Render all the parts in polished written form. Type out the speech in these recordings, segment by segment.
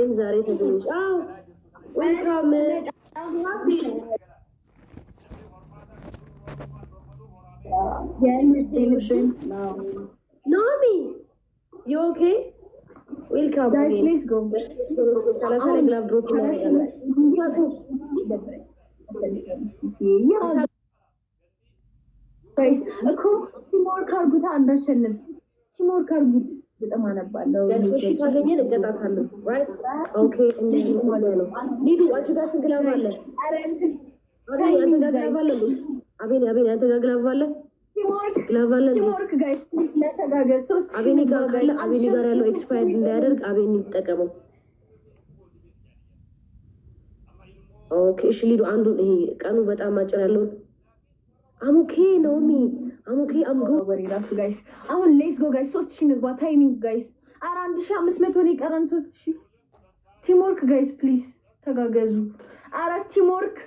እኔም ዛሬ ተገኘሽ። አዎ welcome። ናሚ you okay? Welcome። Guys, let's go. 30 ላይ glove drop እናደርጋለን። Guys እኮ teamwork አድርጉት፣ እንዳሸንፍ teamwork አድርጉት። በጣም አነባለሁ። ሶሺ ካገኘን እቀጣታለሁ። Right, okay። እንደዚህ ነው። ሊዱ አንቺ ጋር ስንት glove አለ? አቤኔ አንተ ጋር glove አለ? አቤኔ አቤኔ አንተ ጋር glove አለ? Glove አለ? Teamwork guys, please መተጋገዝ። 3000 አቤኔ ጋር ካለ አቤኔ ጋር ያለው expired እንዳያደርግ አቤኔ ይጠቀመው። Okay እሺ ሊዱ አንዱን ይሄ ቀኑ በጣም አጭር ያለውን። I'm okay ኖሚ፣ I'm okay, I'm go ወሬ ራሱ guys። አሁን let's go guys፣ 3000 ንግባ። Timing guys። ኧረ 1500 ነው የቀረን። 3000። Teamwork guys, please ተጋገዙ። ኧረ teamwork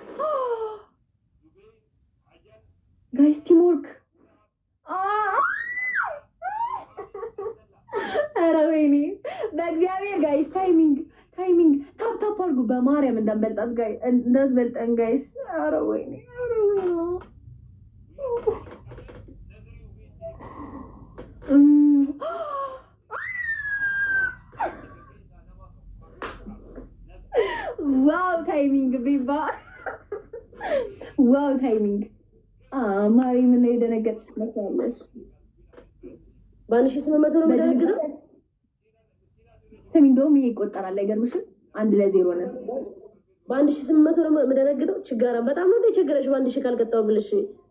guys, teamwork። ኧረ ወይኔ በእግዚአብሔር guys፣ timing, timing፣ tap tap አድርጉ። በማርያም እንዳንበልጣት guys፣ እንዳትበልጠን guys። ኧረ ወይኔ፣ ኧረ ወይኔ። Wow timing ቢባ፣ wow timing። ማሪ ምን የደነገጥሽ ትመስያለሽ? በ1800 ነው የምደነግጠው። ስሚ እንደውም ይሄ ይቆጠራል አይገርምሽም? 1-0 ነን። በ1800 ነው የምደነግጠው። ችጋራም በጣም ነው የቸገረሽ። በ1000 ካልቀጣው ብልሽ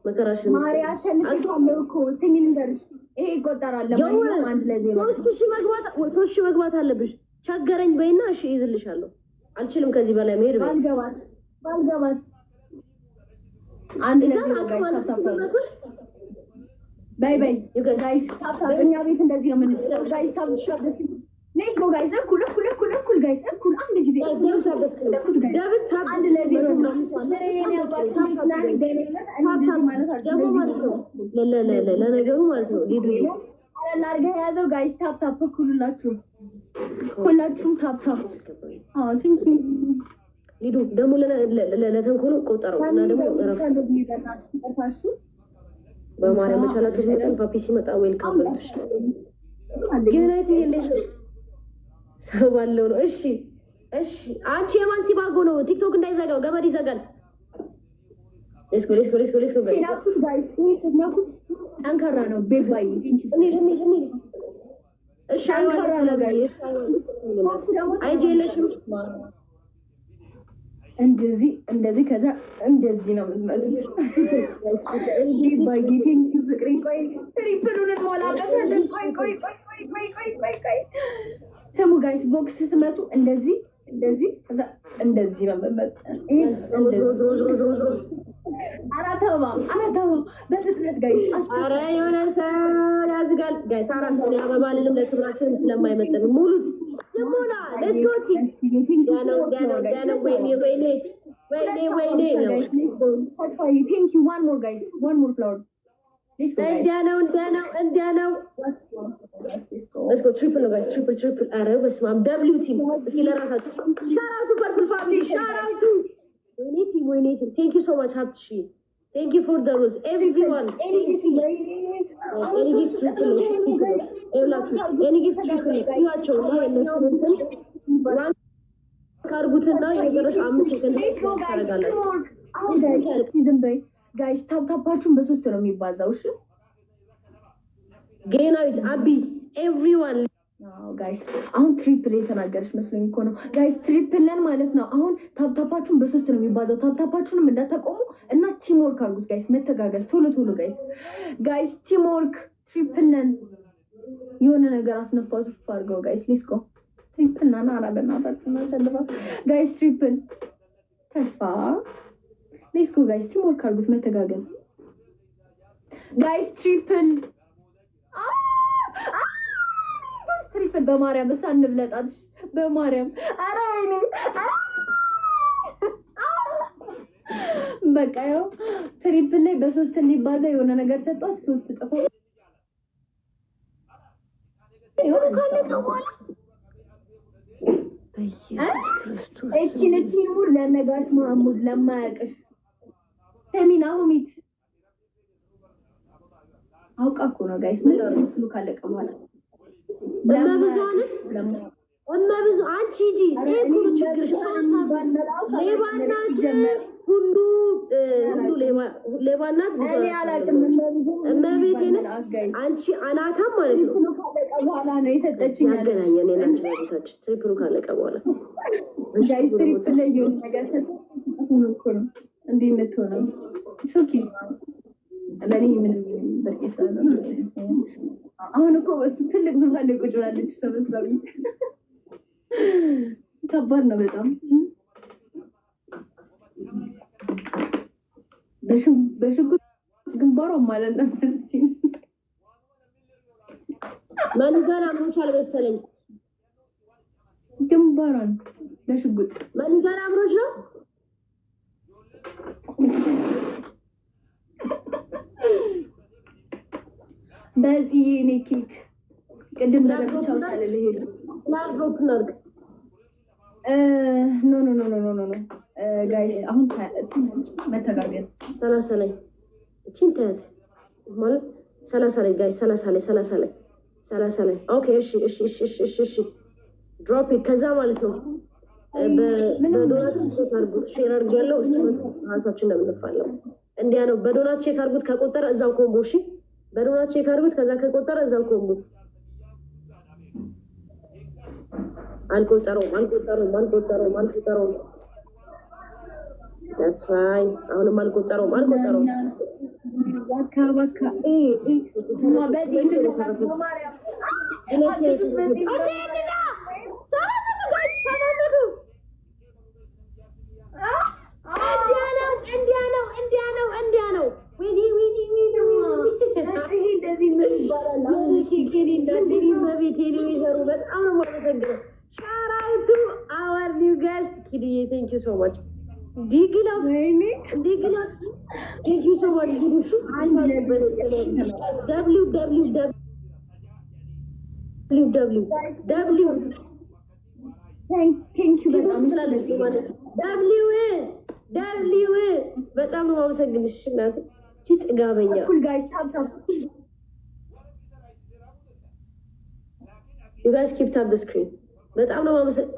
መከራሽን። ማሪ አሸንፍሻለሁ እኮ። ስሚ ልንገርሽ፣ ይሄ ይቆጠራል። ለማንኛውም 1-0። 3000 መግባት፣ 3000 መግባት አለብሽ። ቸገረኝ በይና እሺ ይዝልሻለሁ። አልችልም ከዚህ በላይ መሄድ በይ። ባልገባስ ባልገባስ 1-0 እዛን አቅም guys አለ tap tap 800። በይ በይ። You guys Guys, tap tap። እኛ ቤት እንደዚህ ነው የምንለው። Guys, tap tap ደስ let's go guys። እኩል እኩል እኩል እኩል guys፣ እኩል አንድ ጊዜ እኩል guys። Double tap። 1-0። ፍሬ የኔ አባት እንዴት ነህ? ደህና ነህ? እንደዚህ ማለት ደግሞ ማለት ነው ለነገሩ ማለት ነው ሊዱ ቀለል አድርገህ የያዘው። Guys, tap tap፣ እኩል ሁላችሁም ሁላችሁም tap tap። አዎ thank you። ሊዱ ደግሞ ለተንኮሉ ቆጠረው እና ደግሞ እረፍ። በማርያም በቻላችሁ መጠን ፓፒ ሲመጣ welcome በሉት። ጌናይት እንዴት ነሽ? ሰው ባለው ነው። እሺ እሺ። አንቺ የማን ሲባጎ ነው? ቲክቶክ እንዳይዘጋው ገመድ ይዘጋል። Let's go, let's go, let's go, let's go guys። ሲናኩስ guys፣ ይሄ ስትነኩት ጠንካራ ነው። ቤባዬ thank you። እንሂድ እንሂድ እንሂድ። እሺ ጠንካራ ነው guys። IG የለሽም? እንደዚህ እንደዚህ ከዛ እንደዚህ ነው የምትመጡት። ቤባዬ thank you ፍቅሬ። ቆይ triple ኡን እንሞላበታለን። ቆይ ቆይ ቆይ ቆይ ቆይ ቆይ ቆይ። ስሙ guys፣ ቦክስ ስትመቱ እንደዚህ እንደዚህ ከዛ እንደዚህ ነው የምትመጡት። ይሄ እንደዚህ። አራት አበባ፣ አራት አበባ በፍጥነት guys። ኧረ የሆነ ሰው ያዝጋል guys። አራት ሰው አበባ ልንም ለክብራችንም ስለማይመጥን ሙሉት ይሞላ። Let's go team። ያነው ያነው ያነው። ወይኔ ወይኔ ወይኔ ወይኔ ነው። ተስፋዬ thank you። One more guys, one more flower, let's go guys። እንዲያ ነው እንዲያ ነው እንዲያ ነው። Let's go, triple ነው guys፣ triple, triple። ኧረ በስመ አብ W team። እስኪ ለራሳችሁ shout out to purple family, shout out to ወይኔ team፣ ወይኔ team። Thank you so much ሀብትሺ፣ thank you for the rose everyone። Any gift triple ነው። Triple ነው ይኸውላችሁ፣ any gift triple ነው። እዩዋቸው እና የእነሱን እንትን rank አድርጉትና የመጨረሻ 5 ሰከንድ ታደርጋላችሁ። አሁን guys እስኪ ዝም በይ guys። Tap tap ኣችሁን በሶስት ነው የሚባዛው። እሺ። ጌናዊት አቢ everyone። Guys አሁን triple የተናገረች መስሎኝ እኮ ነው። Guys, triple ነን ማለት ነው። አሁን tap tap ኣችሁን በሶስት ነው የሚባዛው። Tap tap ኣችሁንም እንዳታቆሙ እና teamwork አድርጉት guys። መተጋገዝ ቶሎ ቶሎ guys፣ guys teamwork፣ triple ነን። የሆነ ነገር አስነፋው አድርገው guys። Let's go, triple ነን። ኧረ በእናታችሁ እናሸንፋለን guys። Triple ተስፋ let's go guys። Teamwork አድርጉት። መተጋገዝ guys። Triple, triple። በማርያም እሷ እንብለጣት በማርያም። ኧረ ወይኔ በቃ ያው triple ላይ በሶስት እንዲባዛ የሆነ ነገር ሰጧት። ሶስት ጥፎ በኢየሱስ ክርስቶስ። እቺን ሙድ ለነጋሽ መሐሙድ ለማያውቅሽ ስሚ ናሆሚት፣ አውቃ እኮ ነው guys። ምን triple ኡ ካለቀ በኋላ እመብዙሃንን እመብዙ አንቺ ሂጂ። ይሄ እኮ ነው ችግርሽ። ሌባ ናት፣ ሁሉ ሁሉ ሌባ ናት። እኔ አላውቅም። እመቤቴን አንቺ አናታም ማለት ነው። Triple ኡ ካለቀ በኋላ ነው የሰጠችኝ። ያገናኘን እኔና አንቺ በቤታችን triple ኡ ካለቀ በኋላ። Guys፣ triple ላይ የሆነ ነገር ሰጠ እኮ ነው እንዲህ የምትሆነው። Okay፣ ለእኔ ምንም በቂ ስላልሆነ አሁን እኮ እሱ ትልቅ ዙፋን ላይ ቁጭ ብላለች። ሰበሰቢ ከባድ ነው በጣም። በሽጉጥ ግንባሯ ማለት ነበር። Money gun አምሮሻል መሰለኝ። ግንባሯን በሽጉጥ። Money gun አምሮሽ ነው። በዚህ እኔ ኬክ ቅድም ለብቻው ሳልል ሄዱ። Drop እናድርግ። No, no, no, no, no, no, guys፣ አሁን መተጋገዝ። 30 ላይ እቺን ተያት ማለት 30 ላይ guys፣ 30 ላይ፣ 30 ላይ፣ 30 ላይ። Okay፣ እሺ እሺ እሺ እሺ እሺ እሺ፣ drop። ከዛ ማለት ነው በ donut check አድርጉት። Share አድርግ ያለው እስኪ ራሳችን ነው የምንፋለው። እንዲያ ነው። በ donut check አድርጉት። ከቆጠረ እዛው combo። እሺ፣ በ donut check አድርጉት። ከዛ ከቆጠረ እዛው combo። አልቆጠረውም፣ አልቆጠረውም፣ አልቆጠረውም፣ አልቆጠረውም። That's fine። አሁንም አልቆጠረውም፣ አልቆጠረውም። ባካ ባካ በዚህ ማርያም። ሁለት። 700፣ እንዲያ ነው፣ እንዲያ ነው፣ እንዲያ ነው፣ እንዲያ ነው። ወይኔ ወይኔ ወይኔ! ይሄ እንደዚህ ምን ይባላል? በቤት ወይዘሮ በጣም ነው የማመሰግነው። Shout out to our new guest ኪድዬ፣ thank you so much ዲግላፍ። ወይኔ! ዲግላፍ፣ thank you so much ኪዱሹ። W W W W W። Thank you በጣም። W W፣ በጣም ነው የማመሰግንሽ እናቴ። እቺ ጥጋበኛ። እኩል guys፣ tap tap። You guys, keep tap the screen። በጣም ነው የማመሰግ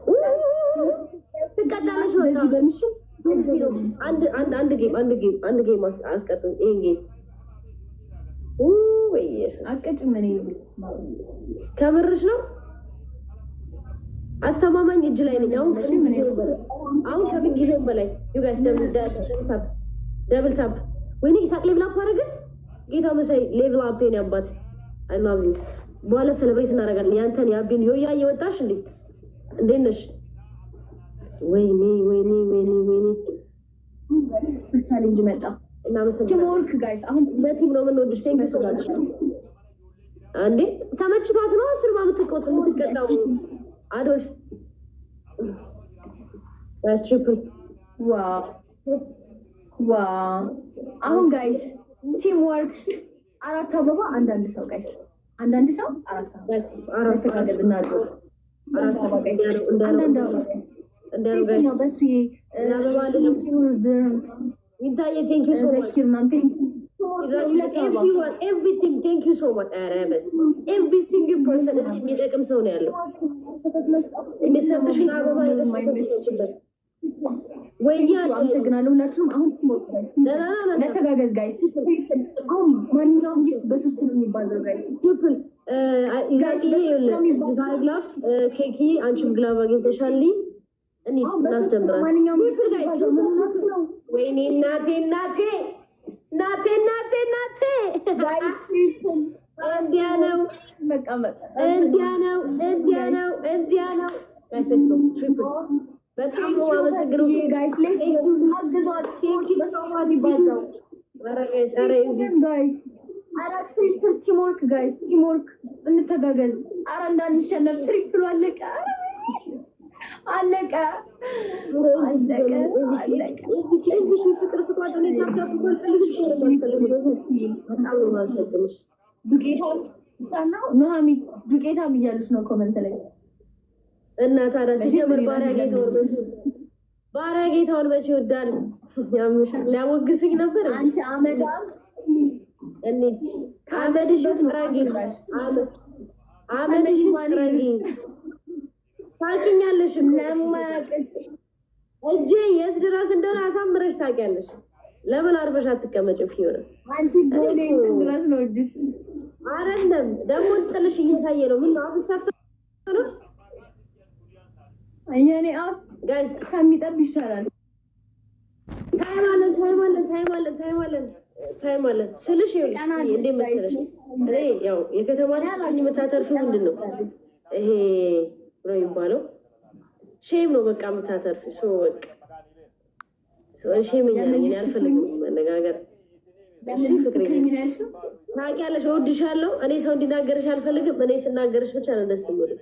ትቀጫለሽ። በቃ በምሽት። አንድ አንድ አንድ game፣ አንድ game፣ አንድ game አስቀጡኝ። ይሄን game ኢየሱስ። አቀጭም እኔ። ከምርሽ ነው? አስተማማኝ እጅ ላይ ነኝ። አሁን ከምን ጊዜውም በላይ፣ አሁን ከምን ጊዜውም በላይ you guys, double tap, double tap። ወይኔ ኢሳቅ level up አደረገ። ጌታ መሳይ level up የኔ አባት፣ I love you። በኋላ celebrate እናደርጋለን። ያንተን የአቢን ዮያ እየወጣሽ እንዴ? እንዴት ነሽ? ወይኔ ወይኔ ወይኔ ወይኔ! Speed challenge መጣ። እናመሰግናለን። Teamwork guys አሁን። ለ team ነው የምንወድሽ። Thank you so much። እንዴ ተመችቷት ነው እሱንማ የምትቀጣው። አዶልፍ triple። Wow! አሁን guys, teamwork። አራት አበባ አንዳንድ ሰው guys፣ አንዳንድ ሰው አራት አበባ መተጋገዝ እናድርግ። አንዳንድ አበባ ነው በሱ። ሚታየ thank you so much። ዘኪር ምናምን። Everyone, everything, thank you so much። ኧረ በስመ አብ፣ every single person። እዚህ የሚጠቅም ሰው ነው ያለው። የሚሰጥሽን አበባ የተሰጥሽበት ወያ። አመሰግናለሁ ሁላችሁም። አሁን teamwork፣ መተጋገዝ guys። አሁን ማንኛውም gift በሶስት ነው የሚባለው guys። Triple ኢዛቅዬ፣ glove ኬክዬ፣ አንቺም glove አግኝተሻል። እኔ እናስጀምራለን። ማንኛውም Triple guys። ወይኔ እናቴ እናቴ እናቴ እናቴ እናቴ! Guys, triple። እንዲያ ነው። በቃ በቃ። እንዲያ ነው፣ እንዲያ ነው፣ እንዲያ ነው። Guys, let's go, triple። በጣም ነው የማመሰግነው። Guys, let's አግዟት። በሶስት የሚባዛው። ኧረ guys፣ ኧረ ይዙ። Guys፣ አረ triple፣ teamwork guys፣ teamwork፣ እንተጋገዝ። አረ እንዳንሸነፍ። Triple ኡ አለቀ፣ አለቀ፣ አለቀ፣ አለቀ። ፍቅር ስጧት። እኔ tap tap እኮ አልፈልግም፣ share አልፈልግም። በጣም ነው የማመሰግንሽ። ዱቄታም ነው ኑሐሚን፣ ዱቄታም እያሉች ነው comment ላይ። እና ታዲያ ሲጀምር ባሪያ ጌታውን መቼ ይወዳል? ያምሻል። ሊያሞግሱኝ ነበር። አንቺ አመዳም። እንሂድ። አመድሽን ጥረጊ፣ አመድሽን ጥረጊ። ታውቂኛለሽ እኮ። ለማያውቅሽ። እጄ የት ድረስ እንደሆነ አሳምረሽ ታውቂያለሽ። ለምን አርፈሽ አትቀመጭም? ፊዮና። አንቺ ቦሌ እንትን ድረስ ነው እጅሽ። አይደለም፣ ደግሞ ጥልሽ እየታየ ነው። ምን አፍሽ ሰፍቶ ነው? የኔ አፍ guys ከሚጠብ ይሻላል። Time አለን፣ time አለን፣ time አለን፣ time አለን፣ time አለን ስልሽ ይኸውልሽ፣ እንዴት መሰለሽ፣ እኔ ያው የከተማ ልጅ ስትሆኚ የምታተርፊው ምንድን ነው፣ ይሄ ነው የሚባለው፣ shame ነው በቃ የምታተርፊው። So በቃ shame ነኝ፣ እኔ አልፈልግም መነጋገር። እሺ ፍቅሬ፣ ታውቂያለሽ፣ እወድሻለሁ። እኔ ሰው እንዲናገርሽ አልፈልግም። እኔ ስናገርሽ ብቻ ነው ደስ የሚለው።